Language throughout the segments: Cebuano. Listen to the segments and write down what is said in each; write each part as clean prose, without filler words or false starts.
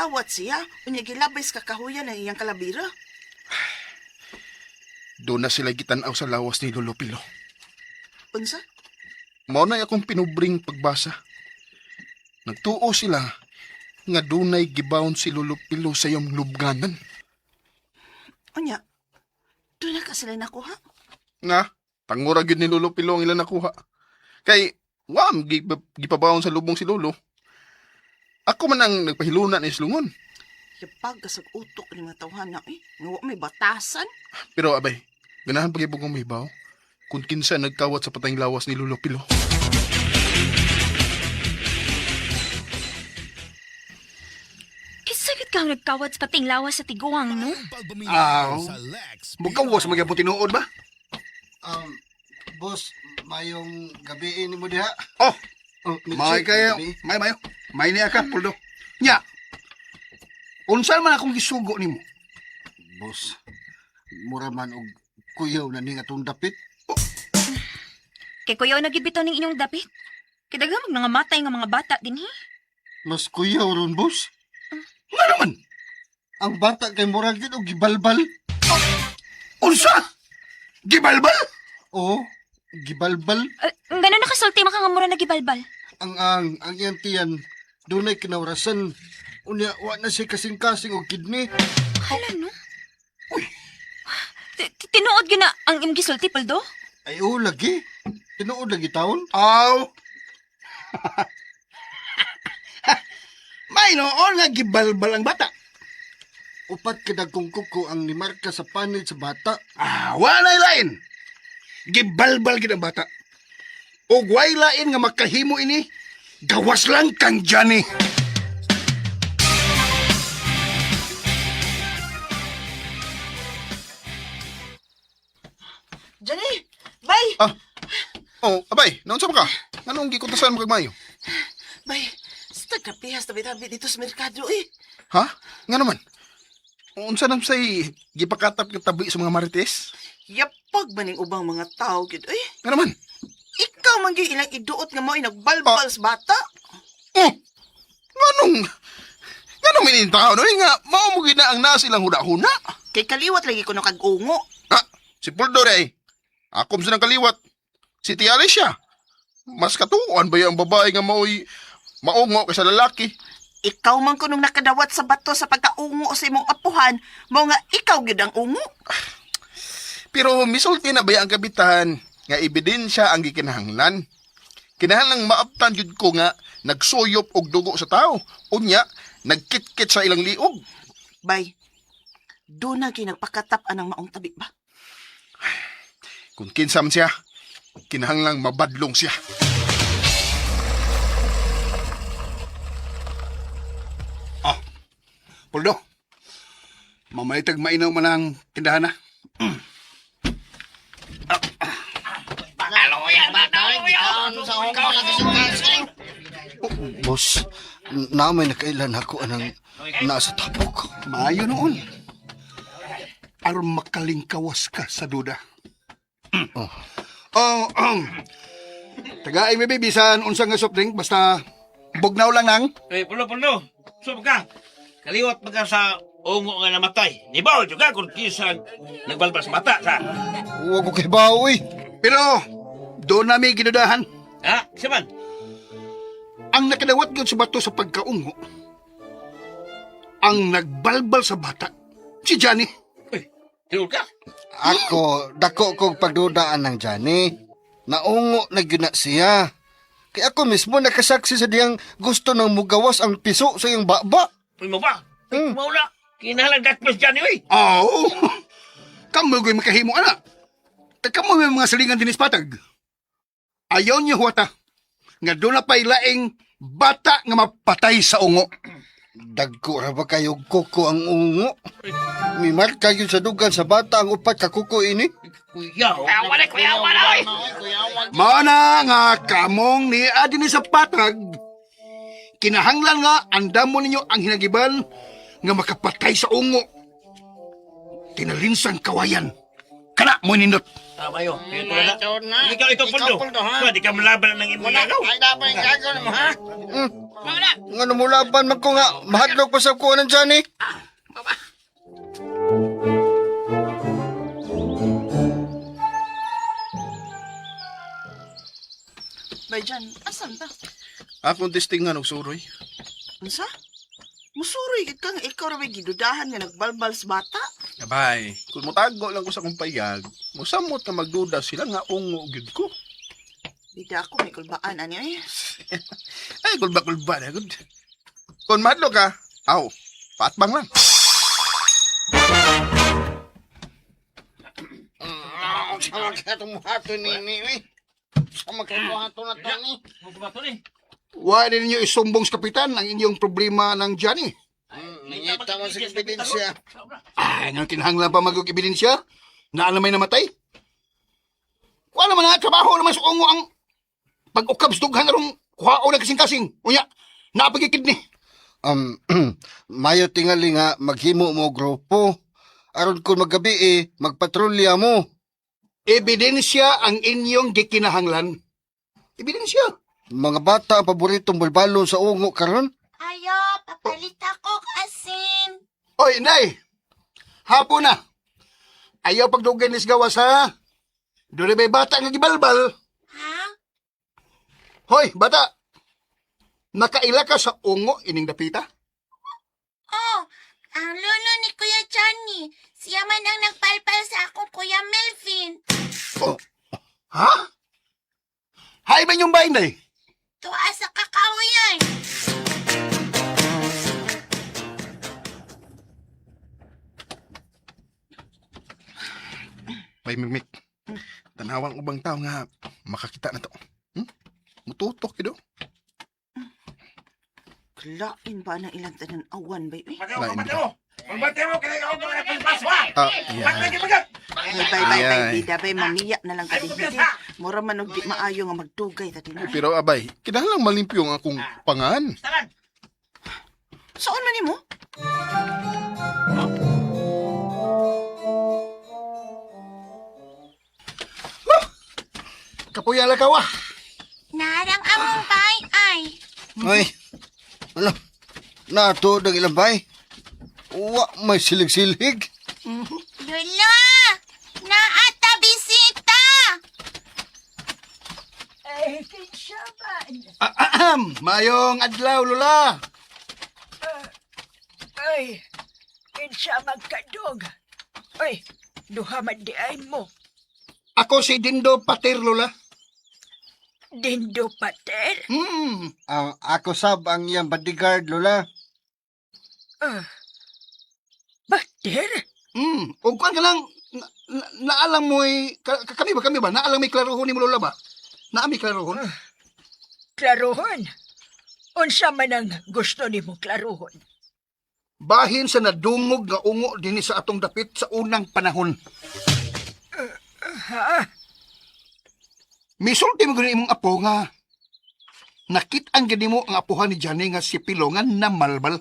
Gikawat siya, unya gilabay sa kakahuyan ang iyang kalabira. Doon na sila gitanaw sa lawas ni Lolo Pilo. Unsa? Mao na akong pinubring pagbasa. Nagtuo sila nga dunay gibawon si Lolo Pilo sa iyong lubganan. Unya, doon na ka sila nakuha. Nga, tangura gyud ni Lolo Pilo ang ilang nakuha. Kay, wam, gipabawon sa lubong si Lolo. Ako man ang nagpahiluna ni Slungon. Yapag kasag utok ni mga tawhana eh. Nga wa may batasan. Pero abay, ganahan pag-ibog kong mahibaw kung kinsa nagkawat sa patayng lawas ni Lolo Pilo. Kisagit ka ang nagkawat sa pating lawas sa tiguang, no? Aw. Mukawas magyapon tinuod ba? Boss, mayong gabi ni mo diha. Oh, Oh, may kayo. May mayo. May niya ka, Puldo. Nya. Unsa man akong gisugo nimo? Boss, mura man og kuyaw na ning atong dapit. Kay kuyaw nagibitaw ning inyong dapit. Kay daghang mag nangamatay nga mga bata dinhi. Mas kuyaw ron, boss. Nga naman. Ang bata kay mura gid og gibalbal. Unsa? Gibalbal? Oo, gibalbal. Ngano nakasulti man ka nga mura nagibalbal? Ang iyang tiyan dunay kinawrasan. Unya wa na siya kasing-kasing og kidney. Hala, no? Uy. Tinuod gyud na ang imong gisulti, Poldo? Ay oo lagi. Tinuod lagi taon. Aw. May noon nga gibalbal ang bata. Upat kadagkong kuko ang nimarka sa panit sa bata. Ah, wala lain. Gibalbal gid ang bata. Og way lain nga makahimo ini, gawas lang kang Johnny. Johnny! Bay! Ah, oh, abay, naunsa ba ka? Anong gikutasan mo kag mayo? Bay, sa tagkapihas tabi-tabi dito sa merkado eh. Ha? Nga naman? Unsa nam say gipakatap ka tabi sa mga marites? Yapag maning ubang mga tao gid eh. Nga naman? Ikaw man gyud ilang iduot nga mo nagbalbal sa bata. Oh! Nganong nganong minintao no nga mao mo gid na ang nasilang huna-huna? Kay kaliwat lagi ko kag ungo. Ah, si Puldo ray. Akom sa kaliwat. Si Tia Alicia. Mas katuon ba yung babae nga maoy maungo kaysa lalaki? Ikaw man kunong nakadawat sa bato sa pagkaungo sa imong apuhan, mao nga ikaw gyud ang ungo. Pero misulti na ba ang kabitan nga ebidensya ang gikinahanglan? Kinahanglang maabtan jud ko nga nagsuyop og dugo sa tao. Unya, nagkitkit sa ilang liog. Bay, doon na gyud nagpakatap anang maong tabi ba? Kung kinsam siya, kinahanglang mabadlong siya. Puldo. Mamaytag mainaw man ang tindahan na. Boss, na may nakailan ako anang nasa tapok. Maayo noon. Aron makalingkawas ka sa duda. Oh. Oh, Tagaay may bisan unsa nga soft drink basta bugnaw lang nang. Eh, pulo, pulo. Sub ka. Kaliwat pa ka sa ungo nga namatay. Nibaw, juga kung kisa nagbalbas mata sa. Wa ko kay bawo eh. Pero doon nami ginudahan. Ha? Siya man. Ang nakadawat gyud sa bato sa pagkaungo. Ang nagbalbal sa bata, si Johnny. Uy, tinuod ka. Ako, dako kong pagdudaan ng Johnny. Naungo na gyud na siya. Kaya ako mismo nakasaksi sa diyang gusto ng mugawas ang piso sa iyang baba. Uy, mo ba? Uy, maula. Kinahalang dakpes Johnny, uy. Oo. Kamo gyud makahimo ana. Kay Kamo may mga salingan dinis patag. Ayaw niyo huwata. Nga doon na pa'y laing bata nga mapatay sa ungo. Dagko ra ba kayo kuko ang ungo? Mimarka yun sa dugan sa bata ang upat ka kuko ini. Kuya, wala, kuya, wala, uy. Mana nga kamong ni adini sa patag. Kinahanglan nga andamo ninyo ang hinagiban nga makapatay sa ungo. Tinalinsang kawayan. Kana mo nindot. Tama yo. Ito na. Ikaw na. Ikaw ito, Ikaw, Poldo. Poldo, ha? So, di ka malaban ng imong Wala, gagaw. ay dapat yung gagawin mo, ha? Nga namulaban man ko nga, mahadlok pa sa kuha ng Johnny. Bay Jan, asan ta? Akong testingan og suroy. Unsa? Musuroy gid kang ikaw ra may gidudahan nga nagbalbal sa bata. Abay, kung mutago lang ko sa akong payag, musamot na magduda sila nga ungo gyud ko. Bida ako may kulbaan ani eh. Ay, kulba-kulba na gud. Kung madlo ka, aw, paatbang lang. Sama ka tumuhato ni ni eh. Sama ka tumuhato na to ni. Wa ninyo isumbong sa kapitan ang inyong problema ng Johnny. Nangita mo sa ebidensya. Ay, nga kinahanglan pa mag ebidensya? Na may namatay? Kuha naman na, trabaho naman sa ungo ang pag-ukab sa dughan arong kuhao na kasing-kasing. Unya, naapagikidni. Mayo tingali nga maghimo mo og grupo. Aron kung magabi eh, magpatrolya mo. Ebidensya ang inyong gikinahanglan. Ebidensya. Mga bata ang paboritong balbalon sa ungo karon. Ayo, papalit ako asin. Oy, inday! Hapon na. Ayaw pagdugay ni gawas ha. Doon may bata nga gibalbal. Ha? Hoy, bata! Nakaila ka sa ungo ining dapita? Oh, ang lolo ni Kuya Johnny. Siya man ang nagpalpal sa akong Kuya Melvin. Oh. Ha? Hay man yung bahay, inday? Tuwa sa kakao yan. Bay, Mimik. Tanawang ubang tao nga makakita na to. Mututok kido. Klain ba na ilang tanan-awan bay eh. Lain Pagkaw, mo. Pagbati mo, kaya ikaw mga palpaswa. Ah, yeah. Pagkagi, pagkag. Bay bay bay bay Ay. bida bay mamiya na lang ta dinhi. Mura man og di maayo nga magdugay ta dinhi. Pero abay, kinahanglang malimpyo ang akong pangan. Tanan. Saan man nimo? Kapuya lakaw ah. Narang among bahay ay. Ay, ala, nato ng ilang bay. Wa may silig-silig. Lolo! Naata bisita! Ay, kinsa man. Ahem, mayong adlaw, Lola. Ay, kinsa magkadog. Ay, duha man di ay mo. Ako si Dindo Pater, Lola. Dindo pater. Ah, ako sab ang iyang bodyguard, Lola. Ah, pater? O kuan ka lang, na, na, naalam mo eh, kami ba, naalam may klarohon ni mo, Lola ba? Naami klarohon? Klarohon. Unsa man ang gusto nimo klarohon? Bahin sa nadungog nga ungo dinhi sa atong dapit sa unang panahon. Ha? Misulti mo gani imong apo nga nakit-ang gani mo ang apuhan ni Johnny nga si Pilo nga namalbal.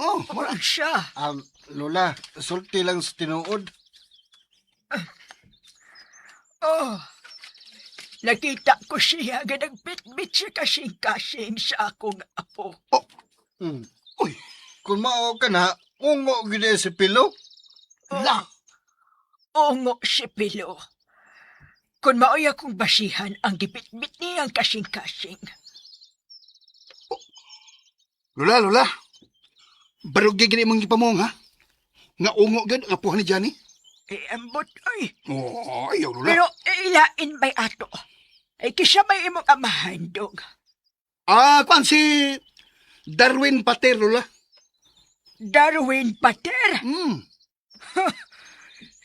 Oh, wala. Unsa? Lola, sulti lang sa tinuod. Oh. Nakita ko siya nga nagbitbit sa kasing-kasing sa akong apo. Uy, Kung mao ka na, ungo gyud si Pilo. la. Ungo si Pilo. Kung maoy akong basihan ang gibitbit niyang kasing-kasing. Lola, Lola. Barog gani imong gipamong ha. Nga ungo gid ang apuhan ni Johnny. Eh, ambot, ay. Oh, ayaw Lola. Pero ilain bay ato. Ay kisa may imong amahan, dog. Ah, kuan si Darwin Pater, Lola. Darwin Pater,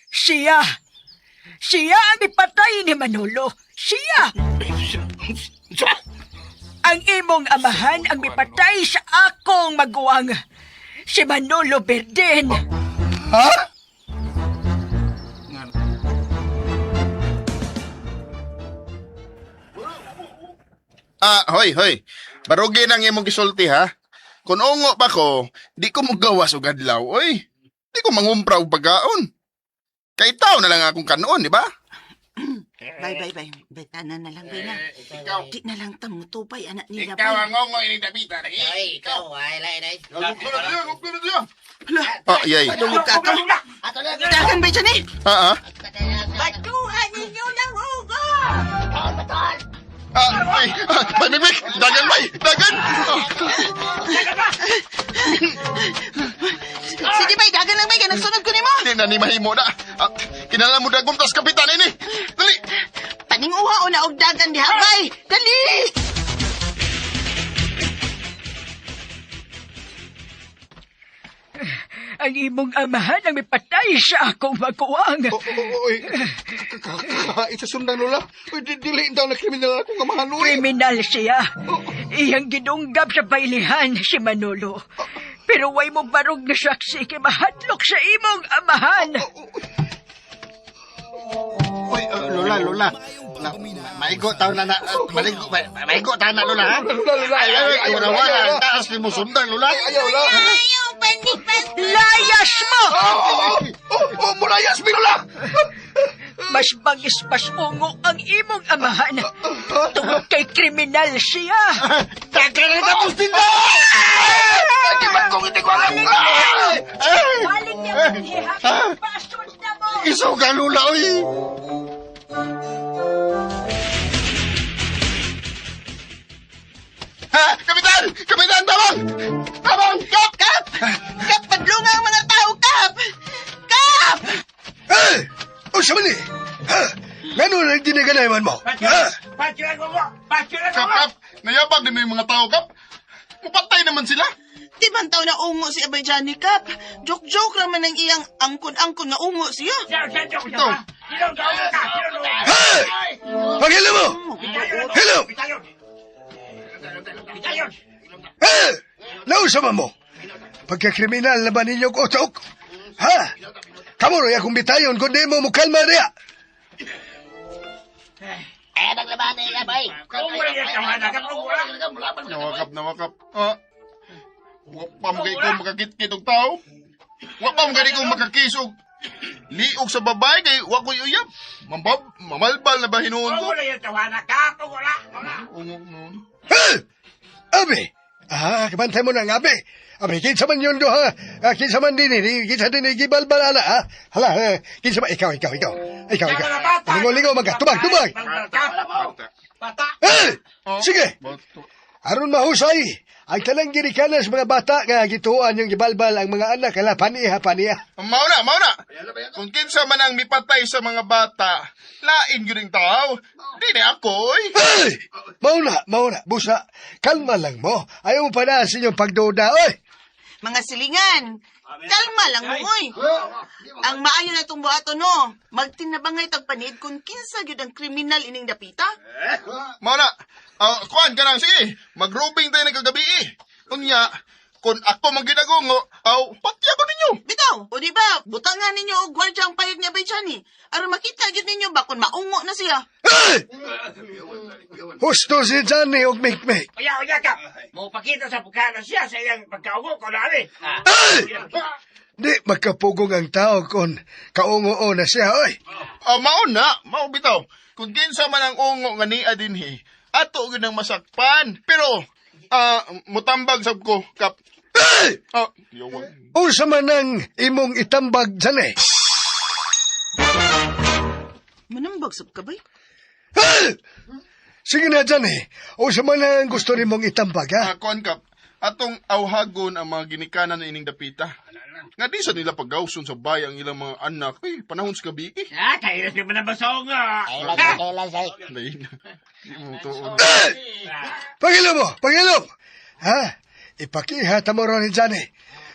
Siya. Siya ang ipatay ni Manolo. Siya! Sa? Ang imong amahan ang mipatay sa akong maguwang. Si Manolo Berdin. Ha? Ah, hoy, hoy. Barugi nang imong gisulti ha. Kung ungo pa ko, di ko mogawas og adlaw, oy. Di ko mangumpra og pagkaon. Kay tao na lang akong kanoon, di ba? Bay, bay, bay. Bay, tanan na lang, bay na. Di na lang ta mutubay, anak nila, Ikaw bay. ang ungo ini dapita. Lagi. Ay, ikaw, ay, ay, ay. Hala, Ah, yay. padungog ka to. Dagan, bay, Johnny. Ah, ah. Batuhan ninyo ng hugo! Ah, ay, ah, bay, bay, bay. Dagan, bay. Dagan. Ah, Sige, bay, dagan lang, bay. Kaya nagsunod ko nimo. Di na ni mahimo na. Ah, kinahanglan mo dagom tas kapitan ini. Dali. Paninguha o na og dagan diha, bay. Dali! Ang imong amahan ang mipatay sa akong maguwang. Oy, kakain sa sundang, Lola. Uy, dili daw na kriminal akong amahan, uy. Kriminal siya. Iyang gidunggab sa bailihan si Manolo. Pero way mo barog na saksi kay mahadlok sa imong amahan. Uy, Lola, Lola. Na, maigo taon na na, maligo, maigo taon na, Lola, ha? Lola, Lola, Ay, ay, ay, ay, wala, ay, wala. ay, Ang taas ni mo sundang, Lola. Ay, ayaw, Lola. Ayaw, panigpas. Layas mo! Oh, oh, oh, murayas mi, Lola! Mas bangis mas ungo ang imong amahan. Tungod kay kriminal siya. Dagan na tapos din na! Ay, di ba kung hindi ko alam? Ay! Ay! Balik niya Basod na mo! Isuga, Lola, uy! Ha, kapitan! Kapitan, tabang! Tabang! Kap! Kap! Kap, padlunga ang mga tao, Kap! Kap! Ay! Unsa man ni? Ha? Ngano na ginaganay man mo? Ha? Patira ko mo! Patira ko Kap, mo! kap! Nayabag din mo yung mga tao, kap! Mupatay naman sila! Di man tao na ungo si Abay Johnny, Kap. Joke-joke raman ang iyang angkon-angkon nga ungo siya. Ito. Hey! Paghilo mo! Hello! Hey! Nausa man mo? Pagkakriminal na ba ninyong utok? Ha? Kamu rin akong bitayon kung di mo mukalma niya. Ay, naglaban na bay. Nawakap, nawakap. Ah, wa pa mo kay ko makakit-kit og tao. Wa pa mo kay ko makakisog. Liog sa babae kay wa ko'y uyab. Mambab, mamalbal na ba hinuon ko? Ungok noon. Hey! Abi! Ah, kabantay mo na ang abi. Abi, kinsa man yun do, ha? Ah, kinsa man din, eh, kinsa din, eh, gibalbal, ana, ha? Hala, eh, kinsa man, ikaw, ikaw, ikaw. Ikaw, ikaw. Lingo-lingo, magka, tubag, tubag. Bata! Hey! Oh, Sige! Bato. Aron mahusay, ang tanang ginikanan sa mga bata nga gituan yung gibalbal ang mga anak, hala, paniha, paniha. Mao na, mao na. Kung kinsa man ang mipatay sa mga bata, lain gyud ang tao. Di na ako, oy. Hey! Mauna, mauna, busa, kalma lang mo. Ayaw mo pa na sa inyong pagduda, oy! Mga silingan, kalma lang mo, oy. Ang maayo na itong buhaton, no. Magtinabangay tagpaniid kung kinsa gyud ang kriminal ining dapita. Mao na. Ah, kuan ka lang sige. Magrobing tayo ng kagabi eh. Unya, kung ako man ginagungo, aw, patya ko ninyo. Bitaw, o di ba, butangan ninyo og gwardya ang payag ni Abay Johnny. Aron makita gyud ninyo ba kung maungo na siya. Hey! Husto si Johnny og Mikmik. Oya, oya ka! Mupakita sa pagkana siya sa iyang pagkaungo ko na rin. Hey! Di magkapugong ang tao kung kaungo na siya, oy! Ah, mao na, mao bitaw. Kung kinsa man ang ungo nga niya dinhi, ato gyud ang masakpan. Pero ah, mutambag sab ko, kap. Hey! Ah, yawa. Unsa man ang imong itambag, Johnny? Manambag sab ka bay? Hey! Sige na, Johnny. Unsa man ang gusto nimong itambag, ha? Ah, kuan kap. Atong awhagon ang mga ginikanan na ining dapita. Nga di sa nila paggawson sa bayang ilang mga anak, eh, panahon sa gabi eh. Ah, kailas ka pa na basong. Ay, lang, kailan, say. Lain na. Di mo tuon. Pangilo mo! Pangilo! Ha? Ipakiha ta mo ron ni Johnny.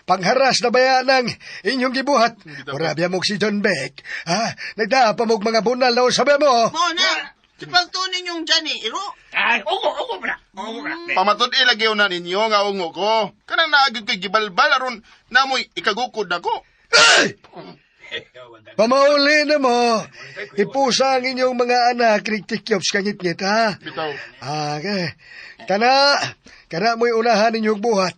Pangharas na baya ng inyong gibuhat. Mura biya mong si John Beck. Ha? Nagdaa pa mong mga bunal na usabay mo. Mao na. Sipagtuon ninyong Johnny, iro. Ay, ungo, ungo pa na. Ungo pa na. Pamatud ilagyaw na ninyo nga ungo ko. Kanang naagid kay gibalbal aron namoy ikagukod nako. Hey! Pamauli na mo. Ipusa ang inyong mga anak, riktikyops kangit-ngit, ha? Bitaw. Ah, okay. Kana, kana mo'y unahan ninyong buhat.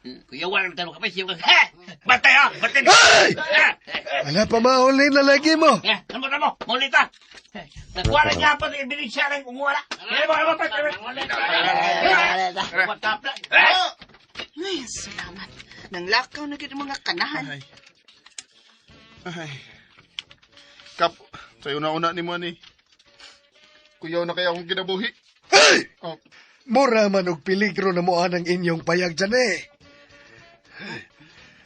Kuyawan ang tanong kapay siya. Ha! Batay ha! Batay! Ay! Ha! Wala pa mauli na lagi mo. Eh, namo namo, mulita. Nagkuha na niya pa ebidensya ng umuwala. Kaya mo, mo, Ay, salamat. Nanglakaw na gid ang mga kanahan. Ay. Ay. Kap, sa'yo na una ni mo ni. Kuyaw na kaya akong kinabuhi. Ay! Oh. Mura man og peligro na mo ang inyong payag dyan eh.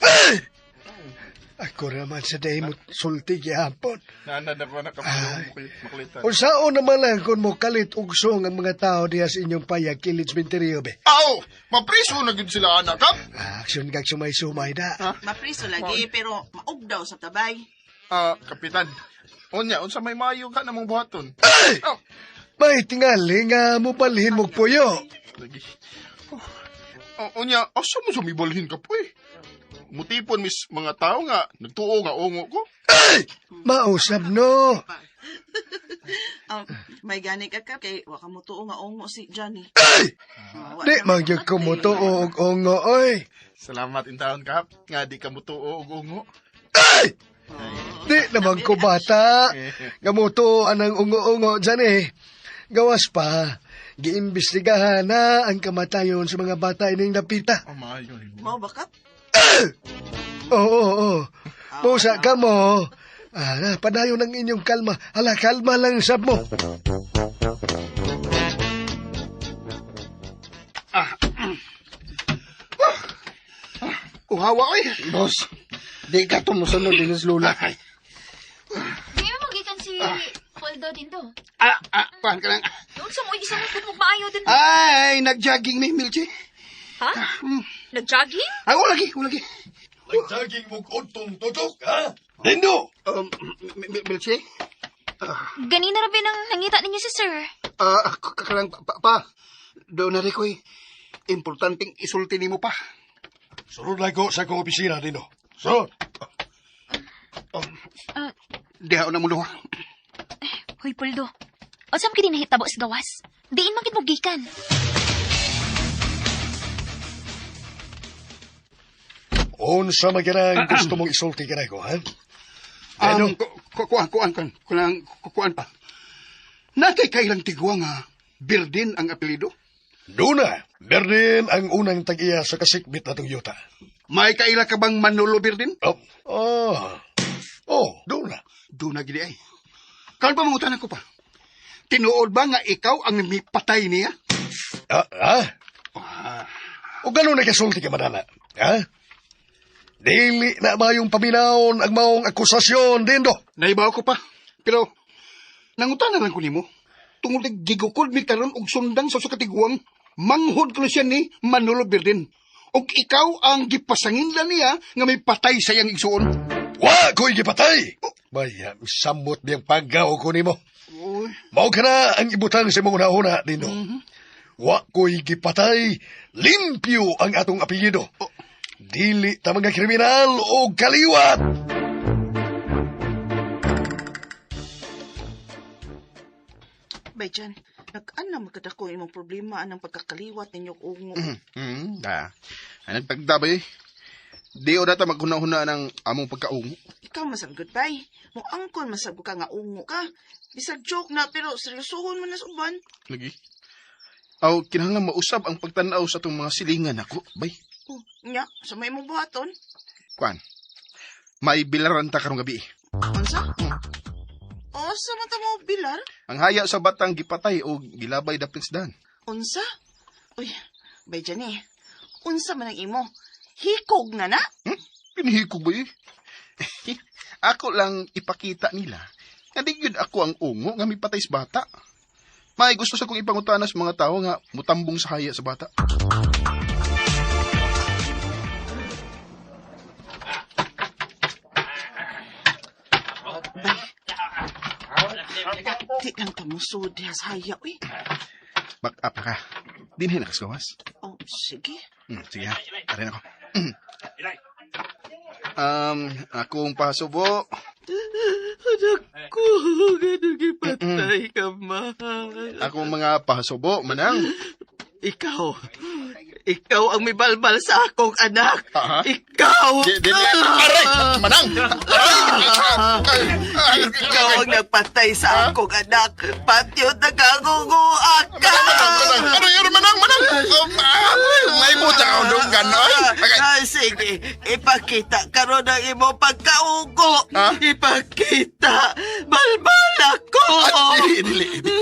Ay! Ako raman sa day mo sulti gihapon. Naanad ako na kapuyaw makulitan. Unsaon naman lang kung mo kalit ugsong ang mga tao diha sa inyong payag kilid sementeryo be. Aw! Mapriso na gid sila, anak, kap! Ah, Aksyon kag sumay-sumay da. Mapriso lagi, pero maug daw sa tabay. Ah, kapitan. Unya, unsa may maayo ka namong buhaton? Ay! Oh, May tingali nga mo balhin mong puyo. lagi. Oh, unya, asa mo sumibalhin ka po eh? Mutipon mis mga tao nga, nagtuo nga ungo ko. Ay! Mausap no. May gani ka ka, kay waka mo tuo nga ungo si Johnny. Ay! Oh, wa Di na man gyud ko mapatay. mo tuo og ungo oy. Salamat intaon kap, nga di ka mutuo og ungo. Ay! Di naman ko bata. Nga mo tuo anang ungo-ungo dyan eh. Gawas pa, giimbestigahan na ang kamatayon sa mga bata ining napita. Oh, maayo. Mao ba kap? Oo, oo, oo. Pusa ka mo. Ah, na, padayon ang inyong kalma. Hala, kalma lang sab mo. Uhawa oy. Boss, di ka tumusunod din sa lula. Ay. Di mo magikan si Poldo din do. Ah, ah, kuan ka lang. Doon sa mo isang mo maayo din. Ay, nag-jogging ni Milchi. Ha? Nag-jogging? Ay, wala lagi, wala lagi. Nagtaging mong untong tutok, ha? Dindo! Milchi? Ganina ra ba nang nangita ninyo si sir? Ah, kalang pa, pa. Doon na rin ko'y importanteng isulti nimo pa. Sunod lang ko sa akong opisina, Dindo. Sunod! Ah, Diha na mo duha. Hoy Poldo. Unsa man kini nahitabo sa gawas? Diin man gid mo gikan. Unsa man ka gusto mong isulti ka na ko, ha? Dindo? Kuan, kuan, kuan, kuan, kuan pa. Natay kailang tigwa nga Birdin ang apelido. Duna, Berdin ang unang tag-iya sa kasikbit na itong yuta. May kaila ka bang Manolo Birdin? Oh, oh, oh, duna. Doon na gidi ay. Karon pa mangutan ako pa. Tinuod ba nga ikaw ang mipatay niya? Ah, ah? O gano'n nagkasulti ka manana? Ha? Dili na mayong paminawon ang maong akusasyon, Dindo. Naibaw ko pa. Pero nangutan na lang ko nimo. Tungod kay gigukod mi karon og sundang sa katiguang manghod ko siya ni Manolo Birdin. Og ikaw ang gipasanginlan niya nga may patay sa iyang igsuon. Wa ko'y gipatay! May samot niyang paggaw ko nimo. Uy. Mao ka na ang ibutang sa imong una-una, Dindo. Wa ko'y gipatay, limpyo ang atong apelyido. Dili ta mga kriminal o kaliwat! Bay Jan, nag-ana magkadako imong problema anang pagkakaliwat ninyo ungo. Ah. Ay, nagtagda ba eh? Di o data maghuna-huna ng among pagkaungo. Ikaw masab goodbye. Mo angkon masab ka nga ungo ka. Bisag joke na pero seryosohon man na sa uban. Lagi. Aw, kinahanglan mausab ang pagtan-aw sa itong mga silingan ako. Bay, Oh, nya, sa may imong buhaton. kuan. May bilaran ta karong gabi. Unsa? Unsa man ta mo bilar? Ang haya sa batang gipatay o gilabay dapit sa dan. Unsa? Uy, bay Jan eh. Unsa man ang imo? Hikog na na? Pinihikog ba eh? Ako lang ipakita nila nga di gyud ako ang ungo nga mipatay sa bata. May gusto sa kong ipangutana sa mga tao nga mutambong sa haya sa bata. Di lang ta musod diha sa haya, uy. Back up na ka. Dinhi na kasgawas. Oh, sige. Sige ha. Tara na ako. Akong pasubo. Anak ko, ganun gipatay ka, mahal. Akong mga pasubo, manang. Ikaw. Ikaw ang mibalbal sa akong anak. Aha. Ikaw! Di, di, aray! Manang! Aray! Ikaw ang nagpatay sa akong anak. Patyo nagkagugua ka! Manang, manang, aray, aray, manang, manang! May buta ka dunggan, oy! Okay. Ah, sige, ipakita karon ang imong pagkaugo. Ha? Ipakita. Balbal ako. Ah, Dili, dili, dili.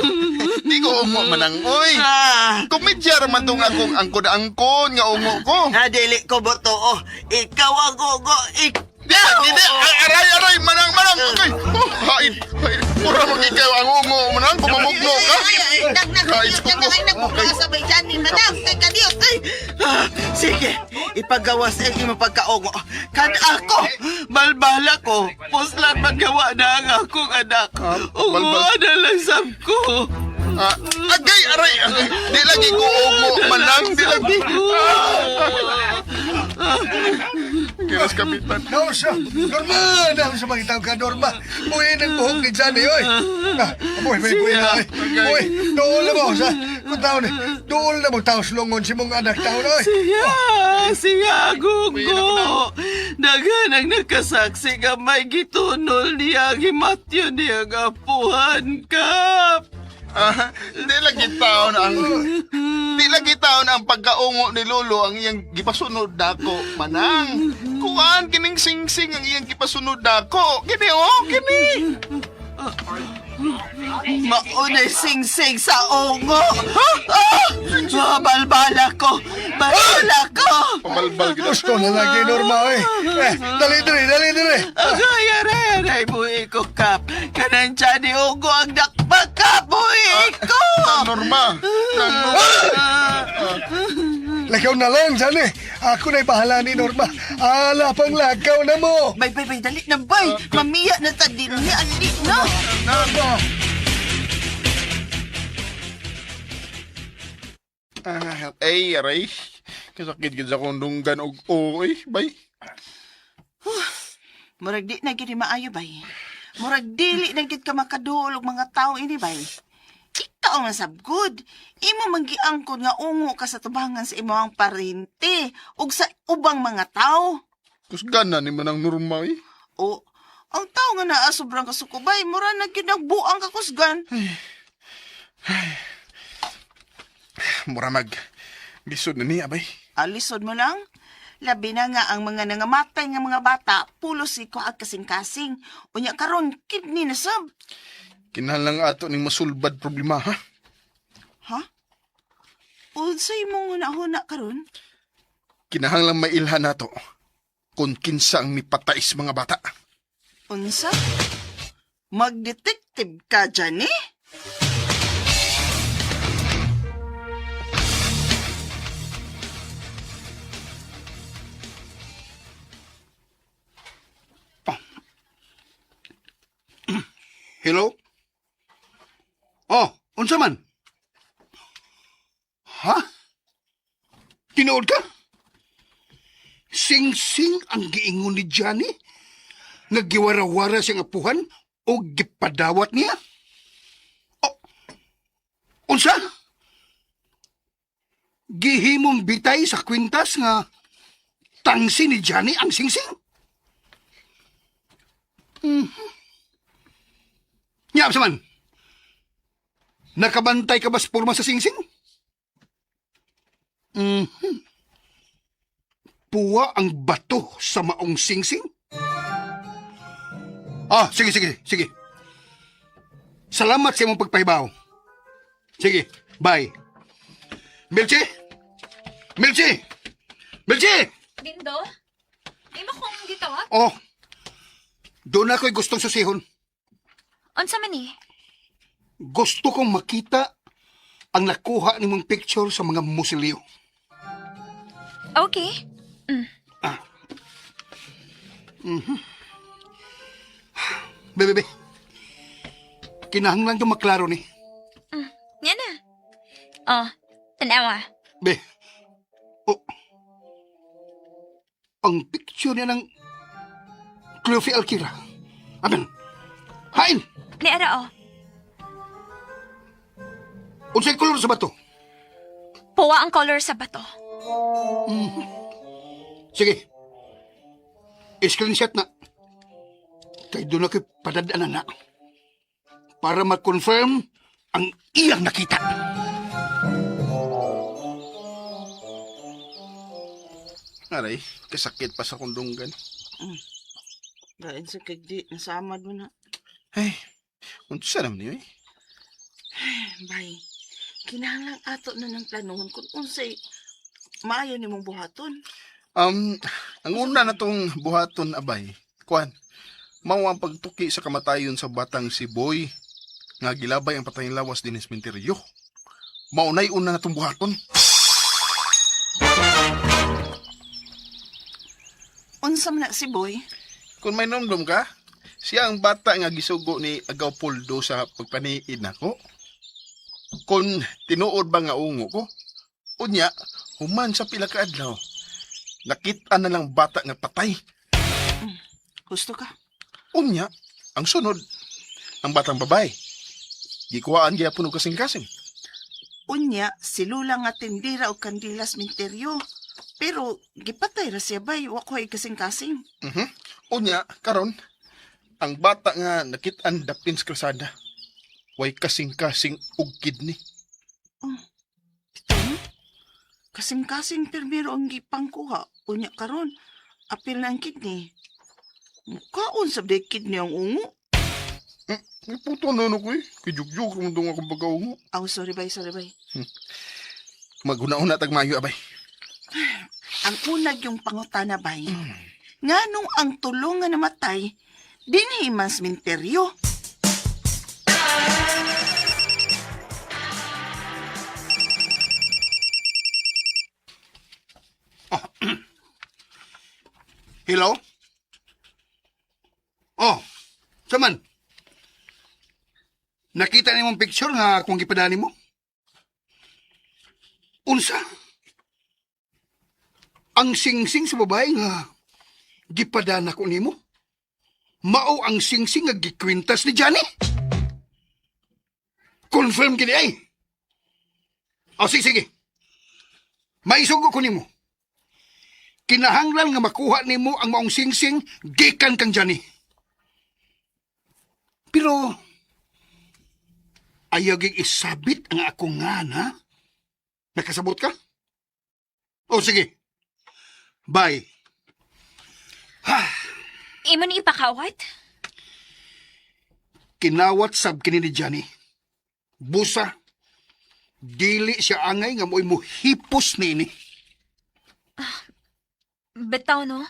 Di ko ungo, manang, oy! Ah, Komedya raman tong akong angkon-angkon nga ungo ko. ah, dili ko botoo. Ikaw ang ugo. Ikaw. Di, di, di, ay, aray, aray, manang, manang! Okay. Oh, hain, hain. Mura mag ikaw ang ungo, manang, kumamugno ka. Ay, ay, nag, nag, Ay, nag, nag, nag, nag, sabay dyan ni Manang. Teka, Diyos. Ay, ah, sige, ipagawas ang imong pagkaungo. Kan ako, balbala ko. Puslan magawa na ang akong anak. Balbal. Ungo na lang sab ko. Ah, agay, aray, aray. Di lagi ko ungo, manang, di lagi. Kiras kapitan. No, siya. Norma! Na sa mga ka, Norma. Buhin ang buhok ni Johnny, oy. Ah, buhi, buhi, buhi na, oy. Buhi, dool na mo. Sa, kung taon, dool na mo taos lungon si mong anak taon, oy. Siya, siya, gugo. Daghan ang nakasaksi nga may gitunol niya, gimatyo niya nga apuhan, kap. Ah, di lagi taon ang di lagi taon ang pagkaungo ni Lolo ang iyang gipasunod dako manang. Kuan kining singsing ang iyang gipasunod dako. Kini oh, kini. Maunay sing-sing sa ungo. Ah! Ah, balbala ko. Balbala ko. Pabalbal gid. Gusto na lagi, Norma, oy. Eh, dali, dali, dali, dali. Agay, aray, aray, buhi ko, Kap. Kanan siya ni Ugo ang dakpa, Kap. Buhi ko. Nang Norma. Nang Norma. Lakaw na lang, Johnny. Ako na'y bahala ni Norma. Ala pang lakaw na mo. Bay, bay, bay, dali na, bay. Mamiya na ta din niya. Ali na. Norma. Ah, ay, aray. Kasakit gid sa akong dunggan og oy, bay. Murag di na gid ni maayo, bay. Murag dili na gid ka makaduol og mga tao ini, bay. Ikaw man sab good. Imo man giangkon nga ungo ka sa tubangan sa imong parente ug sa ubang mga tao. Kusgan na ni manang Norma eh. O, ang tao nga naa sobrang kasukubay, mura na gyud nagbuang kakusgan. Mura mag lisod na niya bay. Alisod mo lang. Labi na nga ang mga nangamatay nga mga bata, pulos iko at kasing-kasing. Unya karon kidney na sab. Kinahanglan ato ning masulbad problema ha. Ha? Unsay mong huna-huna karon? Kinahanglan mailhan nato kung kinsa ang mipatay sa mga bata. Unsa? Magdetective ka dyan eh? Hello? Oh, unsa man? Ha? Tinuod ka? Sing-sing ang giingon ni Johnny? Nga giwara-wara siyang apuhan o gipadawat niya? Oh, unsa? Gihimong bitay sa kwintas nga tangsi ni Johnny ang sing-sing? Nya, man. Nakabantay ka ba sa porma sa singsing? Mhm. Puwa ang bato sa maong singsing? Ah, sige, sige, sige. Salamat sa imong pagpahibaw. Sige, bye. Milchi! Milchi! Milchi! Dindo? Imo kong gitawag? Oh, doon ako'y gustong susihon. Unsa man ni? Gusto kong makita ang nakuha nimong picture sa mga musilyo. Okay. Be, be, be. Kinahanglan ko maklaro ni. Yan na. Oh, tanawa. Be. Oh. Ang picture niya ng Cleofe Alquira. Amen. Hain! Ni ara oh. Unsay kolor sa bato? Puwa ang color sa bato. Sige. Screenshot na. Kay doon na ko'y padadaanan na. Para ma-confirm ang iyang nakita. Aray, kasakit pa sa kundunggan. Dain sa kagdi, nasamad mo na. Ay, unsa naman niyo eh. Bay, kinahanglan ato na ng planuhon kung unsay maayo nimong buhaton. Ang una na tong buhaton abay, kuan, mao ang pagtuki sa kamatayon sa batang si Boy nga gilabay ang patayng lawas din sa sementeryo. Mao na'y una na tong buhaton. Unsa man na si Boy? Kung may nomdom ka, siya ang bata nga gisugo ni Agaw Poldo sa pagpaniid nako. Kung tinuod ba nga ungo ko, unya, human sa pila ka adlaw, nakita na lang bata nga patay. Gusto ka? Unya, ang sunod, ang batang babae. Gikuhaan gyapon og kasing-kasing. Unya, si Lula nga tindira og kandilas minteryo. Pero gipatay ra siya bay, wa ko ay kasing-kasing. Unya, karon, ang bata nga nakit-an dapin sa kalsada. Way kasing-kasing og kidney. Ito, no? Kasing-kasing permiro ang gipangkuha. Unya karon, apil na ang kidney. Mukaon sa day kidney ang ungo. May puto na ano ko eh. Kijugjug mo dong akong pagkaungo. Aw, sorry bay, sorry bay. Maguna-una tagmayo abay. Ang unag yung pangutana bay. Nganong ang tulong nga namatay, dinhi man sa minteryo. Hello? Oh, saman. Nakita ni mong picture nga kung gipadani mo? Unsa? Ang singsing sa babae nga gipadana ko nimo? Mao ang singsing nga gikwintas ni Johnny? Confirm kini ay. O sige, sige. Maisugo ko nimo. Kinahanglan nga makuha nimo ang maong singsing gikan kang Johnny. Pero ayaw gig isabit ang akong ngana. Nakasabot ka? O sige. Bye. Imo ni ipakawat? Kinawat sab kini ni Johnny. Busa. Dili siya angay nga mo'y muhipos niini. Bitaw, no?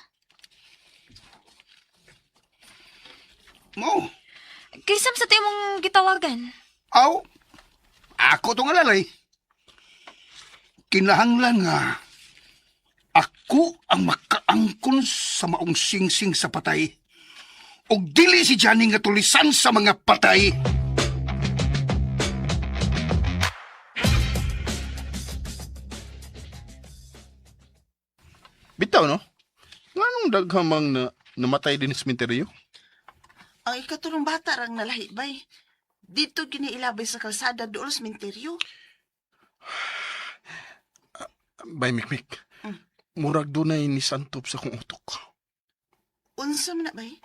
Mao. Kaysam sa tayo mong gitawagan. Aw, ako tong alalay. Kinahanglan nga ako ang makaangkon sa maong singsing sa patay. Og dili si Johnny nga tulisan sa mga patay. Bitaw no? Nganong daghamang na namatay din sa sementeryo? Ang ikatulong bata rang nalahi bay. Dito giniilabay sa kalsada dool sa minteryo. Bay mikmik. Murag dunay ni santop sa kong utok. Unsa man na bay?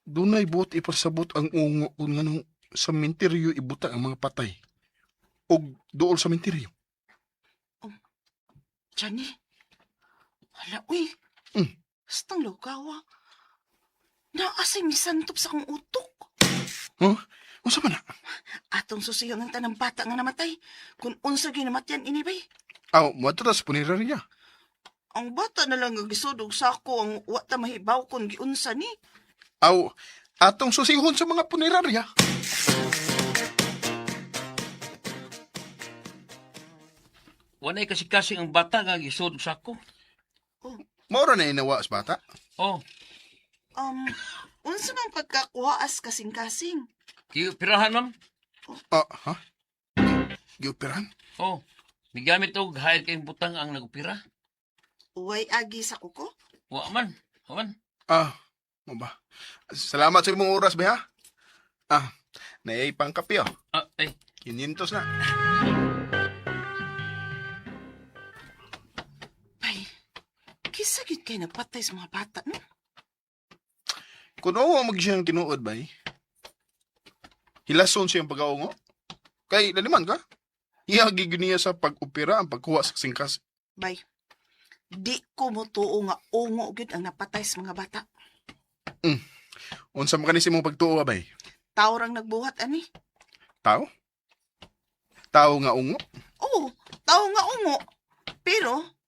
Dunay buot ipasabot ang ungo kung nganong sa sementeryo ibuta ang mga patay. Og dool sa sementeryo. Johnny. Hala, uy. Bastang lugawa. Naasay misantop sa akong utok. Huh? Unsa man na? Atong susiyon ng tanang bata nga namatay. Kung unsa ginamatyan ini bay. Aw, moadto ta sa punerarya. Ang bata na lang nga gisod og sako ang wa ta mahibaw kung giunsa ni. Aw, atong susihon sa mga punerarya. Wanay kasi-kasing ang bata nga gisod sa ako. Maura na inawa sa bata. Oh, Unsa man pagkakuhaas kasing-kasing? giupirahan ma'am. Ah, ha? Gioperahan? Oh, migamit og hayag kayong butang ang nagupira. Uway agi sa kuko? Wa man, wa man. Ah, mo ba? Salamat sa imong oras, ba ha? Ah, naay pang kape oh. Ah, ay, 500 na. Kinsa gyud kay nagpatay sa mga bata, no? Kung oo mag siyang tinuod bay. Hilason siyang pag-aungo. Kay laliman ka. Iyagi gyud niya sa pag-opera ang pagkuha sa singkas. Bay, di ko motuo nga ungo gyud ang napatay sa mga bata. Unsa man kani sa imong pagtuo bay? Tao rang nagbuhat ani. Tao? Tao nga ungo? Oo, tao nga ungo. Pero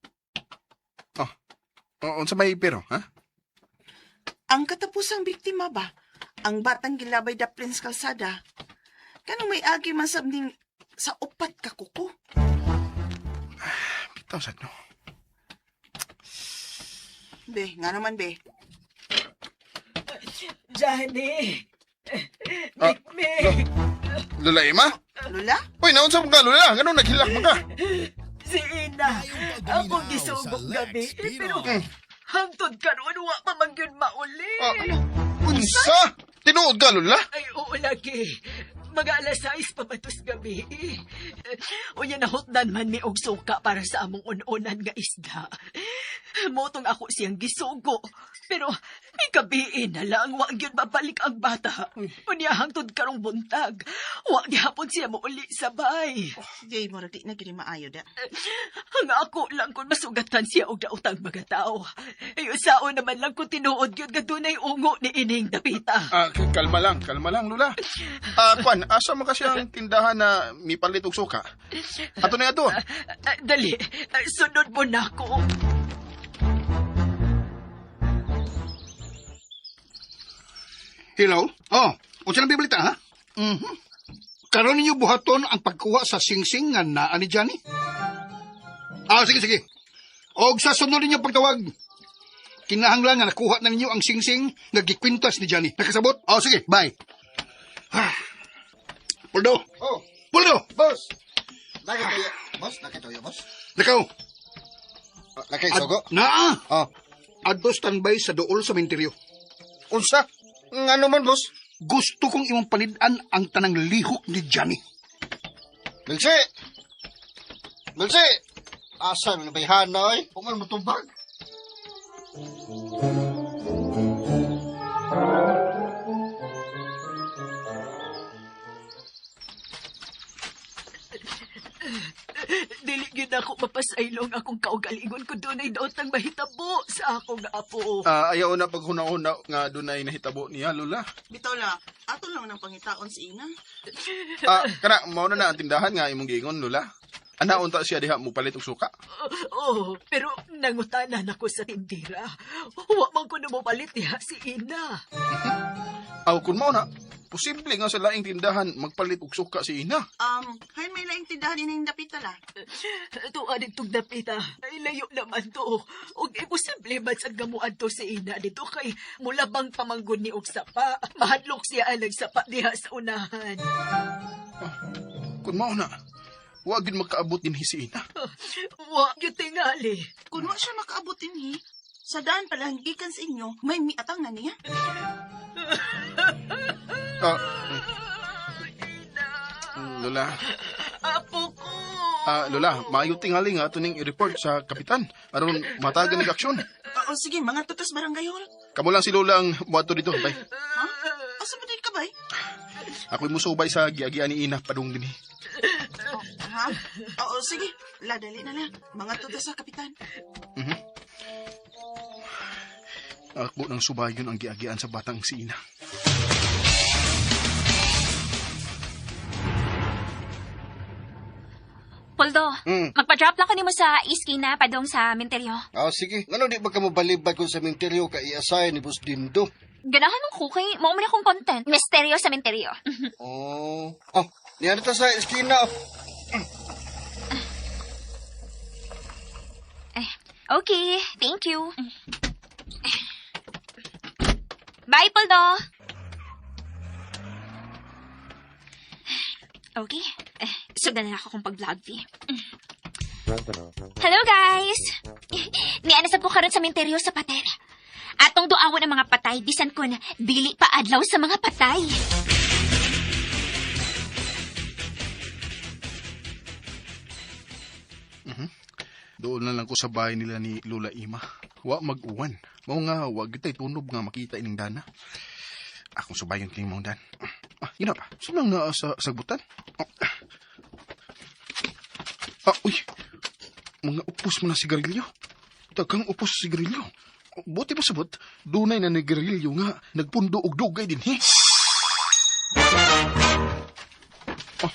O, unsa may pero, ha? ang katapusang biktima ba, ang batang gilabay da Prince Calzada, kanong may agi man sab ning sa upat ka kuko. Bitaw sad no. Be, nga naman be. Johnny! Ah, Mikmik! Lola Emma? Lola? Uy, naunsa mo ka, Lola? Ganun, naghilak man ka. Si Ina! Akong gisugok gabi. Pero hangtod karon wa pa man gyud mauli. Ah, unsa? Tinuod ka, Lola? Ay, oo lagi. Mga alas 6 pa ba tos gabi. Unya nahutdan man mi og suka para sa among un-unan nga isda. Motong ako siyang gisugo. Pero may gabiin na lang, wa gyud babalik ang bata. Unya hangtod karong buntag. Wa gihapon siya mouli sa bay. Jay, murag di na gini maayo da. Ang ako lang kung masugatan siya og daotang mga tao. Ay, usaon naman lang kung tinuod gyud nga dunay ungo ni ining dapita. Ah, kalma lang, Lola. Ah, Kwan, asa mo kasi ang tindahan na mipalit og suka? Ato na ato. Ah, dali, ah, sunod mo na ako. Hello? Oh, unsa nang bibalita ha? Mhm. Karon ninyo buhaton ang pagkuha sa singsing nga naa ni Johnny? Ah, sige, sige. Og sa sunod ninyo pagtawag, kinahanglan nga nakuha na ninyo ang singsing nga gikwintas ni Johnny. Nakasabot? Oh, sige, bye. Ah. Puldo! Oh, Puldo! boss. Nakituyo, boss. Nakituyo, boss. Nakaw! Nakisugo. Naa! Oh, Adto standby sa duol sa menteryo. unsa? Ngano man, boss? Gusto kong imong palid-an ang tanang lihok ni Johnny. Melsi! Melsi! Asa man bayhana oy? Huwag man mutubag. Dili gyud ako mapasaylong akong kaugalingon ko dunay daotang mahitabo sa akong apo. Ah, ayaw na paghuna-huna nga dunay nahitabo niya, Lola. Bitaw la, ato lang nang pangitaon si Ina. Ah, kana mao na na ang tindahan nga imong giingon, Lola. Ana unta siya diha mo palit og suka. Oh, pero nangutanan ako sa tindira. Wa man ko numupalit diha si Ina. Aw kun mao na, posible nga sa laing tindahan magpalit og suka si Ina. Hay may laing tindahan ining dapita la. Tuwa ditong dapita. Ay, layo naman to. Og imposible man sad gamuan to si Ina dito kay mulabang pamanggon ni og sapa. Mahadlok siya alag sapa diha sa unahan. Kun mao na, wa gyud makaabot dinhi si Ina. Wa gyud tingali. Kung wa siya makaabot dinhi, sa daan pala gikan sa inyo, may miatang na niya. Ah, Lola. Apo ko. Ah, Lola, maayo tingali nga ato ning i-report sa kapitan aron matagan nig aksyon. Oo, sige, mga tutos barangay hall. Kamo lang si Lola ang muadto dito, bay. Ha? Asa ba din ka, bay? Ako'y musubay sa giagian ni Ina padung dinhi. Ha? Oo, sige. La, dali na lang. Mga tutos sa kapitan. Ako nang subayon ang giagian sa batang si Ina. Poldo, magpa-drop lang ko nimo sa iskina padong sa menteryo. Ah, sige. Ngano di ba ka mo balibad kung sa menteryo ka i-assign ni Boss Dindo? Ganahan mong kukay, mao man akong content. Misteryo sa menteryo. Oh. Oh, niya na ta sa eskina. Eh, okay, thank you. Bye, Poldo. Okay, eh, sugdan na ako kung pag-vlog, V. Hello, guys! Nianasab ko karon sa menteryo sa pater. Atong duawon ang mga patay, bisan kun dili pa adlaw sa mga patay. Doon na lang ko sa bahay nila ni Lola Ima. Wa mag-uwan. Mao nga, wa gitay tunob nga makita ining dana. Akong subayon kini mong dan. Ah, yun na pa. Sunang naa sa sagbutan. Ah, ah, uy. Mga upos mo na sigarilyo. Daghang upos sa sigarilyo. Buti pa sabot, dunay na nigarilyo nga nagpundo og dugay din, he. Ah,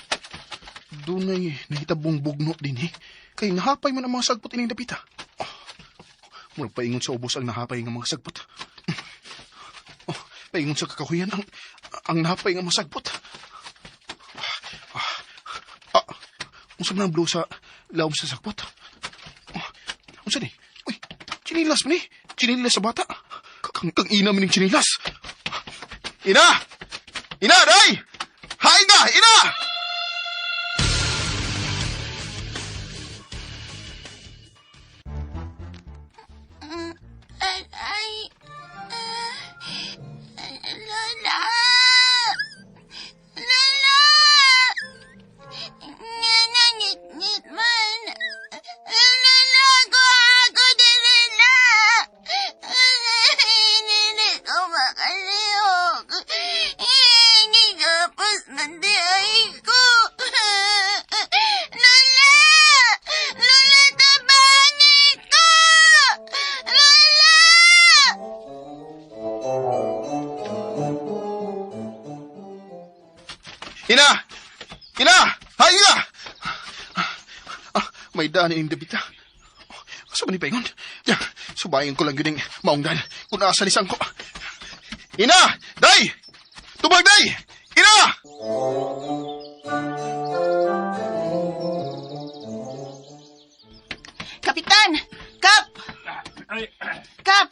dunay nahitabong bugno din, he. Kay nahapay man ang mga sagpot ining dapita. Ah, murag paingon sa ubos ang nahapay nga mga sagpot. Oh, paingon sa kakahuyan ang nahapay nga mga sagpot. Ah, unsa man ang blue sa lawom sa sagpot? Ah, unsa ni? Uy, chinilas man ni. Chinilas sa bata. Kang, kang ina man ning chinilas. Ina! Ina, day! Hain na! Ina! Ay, ay, ah, Lola! Lola! Nga nangit-ngit man. Lola, ako, ako dili na. Hindi ko makalihok. Gigapos man di ay ko. Lola! Lola, tabangin ko! Lola! Ina! Ina! Hain na! Ah, may daan ining dapita. Asa man ni paingon? Ya, subayin ko lang yun yung maong dan. Kung asa ni sangko. Ina! Day! Tubag, day! Ina! Kapitan! Kap! Kap!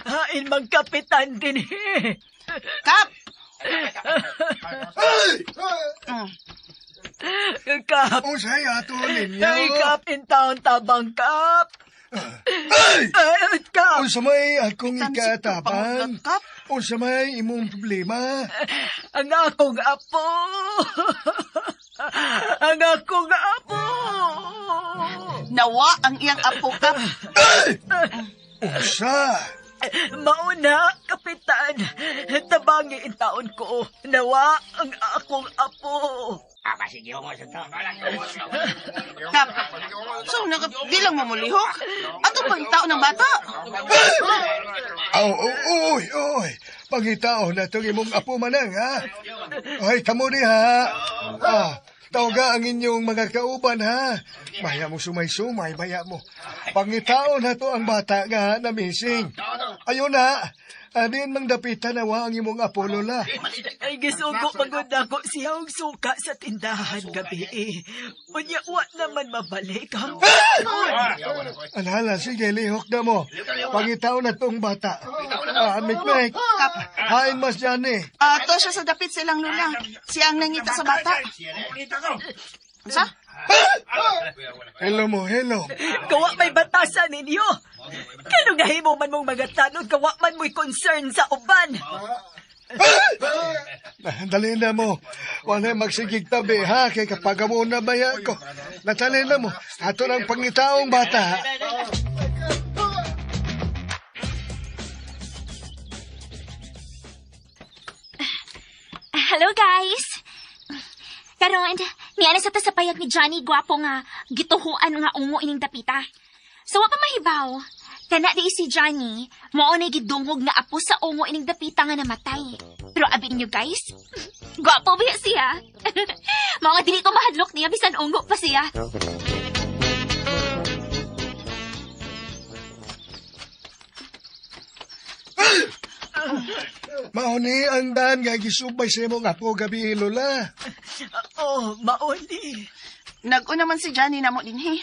Hain mang kapitan din eh. Kap! Kap. Unsay ato ninyo? Ay, Kap, in town tabang, Kap. Ay! Ay, Kap. Unsa may akong Kapitan, ikataban? pangutlat, Kap. Unsa may imong problema? Ang akong apo. Ang akong apo. Nawa ang iyang apo, Kap. Unsa? Mauna, Kapitan. Tabangi in taon ko. Nawa ang akong apo. Kap. So, naka, di lang mamulihok. Ato pang tao ng bata. Aw, oy, oy. Pangitao na itong imong apo manang, ha? Ay, kamo ni, ha? Ah, tawaga ang inyong mga kauban, ha? Maya mo sumay-sumay, maya mo. Pangitao na to ang bata nga na missing. Ayun na, adin mang dapitan nawa ang imong apo, Lola. Ay, gisugo pagod ako siya og suka sa tindahan gabi. eh. Unya, wa naman mabalik ang Alala, sige, lihok na mo. Pangitao na tong bata. Ah, Mikmik, hain mas dyan eh. Ato siya sa dapit silang lula. Siya ang nangita sa bata. Sa? Hello mo, hello. Kawa may batasan ninyo. Kano nga himo man mong mga tanod, kawa man mo'y concern sa uban. Dali na mo. Wala magsigig tabi, ha? Kay kapag mo na baya ko. Natali na mo. Ato ng pangitaong bata. Hello, guys! Karon, niana sa ta sa payag ni Johnny Gwapo nga gituhuan nga ungo ining dapita. So wa pa mahibaw. Kana di si Johnny, mao na gidungog nga apo sa ungo ining dapita nga namatay. Pero abi ninyo guys, gwapo ba siya? Mao nga dili ko mahadlok niya bisan ungo pa siya. Mauni ang daan nga gisubay sa imong apo gabi, Lola. Oh, mauni. Nag-una man si Johnny namo dinhi.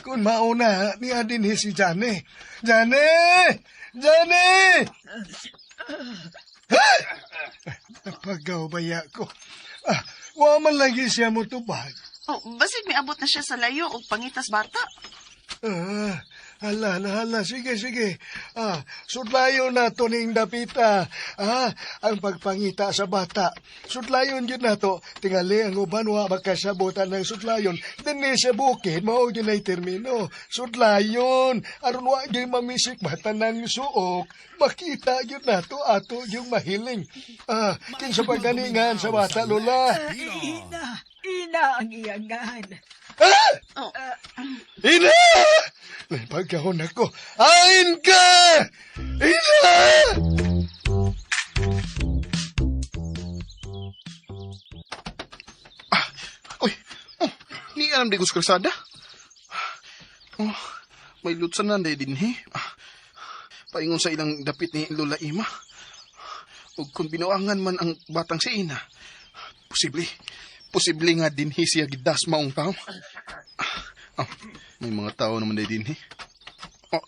Kung mauna, niya din si Johnny. Johnny! Johnny! Napagaw baya ko. Ah, wa man lagi siya mo tubag. Oh, basig miabot na siya sa layo og pangitas bata. Ah, Hala, hala, hala. Sige, sige. Ah, sudlayon na to ning dapita. Ah, ang pagpangita sa bata. Sudlayon yun na to. Tingali ang uban wa makasabotan ng sudlayon. Dinhi sa bukid, mao gyud nay termino. Sudlayon. Aron wa gyud mamisik mata ng suok. Makita yun na to ato yung mahiling. Ah, kinsa paganingan sa bata, Lola? Ina, Ina ang iyangan. Ah! Oh. Ina! Pagkahon ako, ain ka! Ina! Ah, uy, oh, ni alam di ko sa kalsada. Oh, may lutsan na din he. Ah, paingon sa ilang dapit ni Lola Ima. Ug kung binuangan man ang batang si Ina, posible, posible nga dinhi siya gidas maong tao. Ah, oh, may mga tao naman din dinhi. Oh,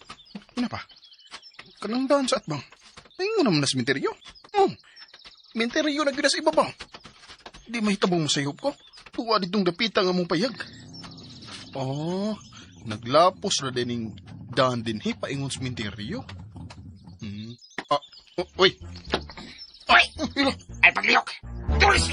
ano pa? Kanang daan sa atbang. Paingon naman na sementeryo. Oh, sementeryo na gyud na sa ibabaw. Di mahitabong mo sa ko. Tuwa ditong dapita nga mong payag. Oh, naglapos ra dining daan dinhi paingon sementeryo. Ah, oh, uy. Uy! Ilo. Ay, paglihok! Tulis!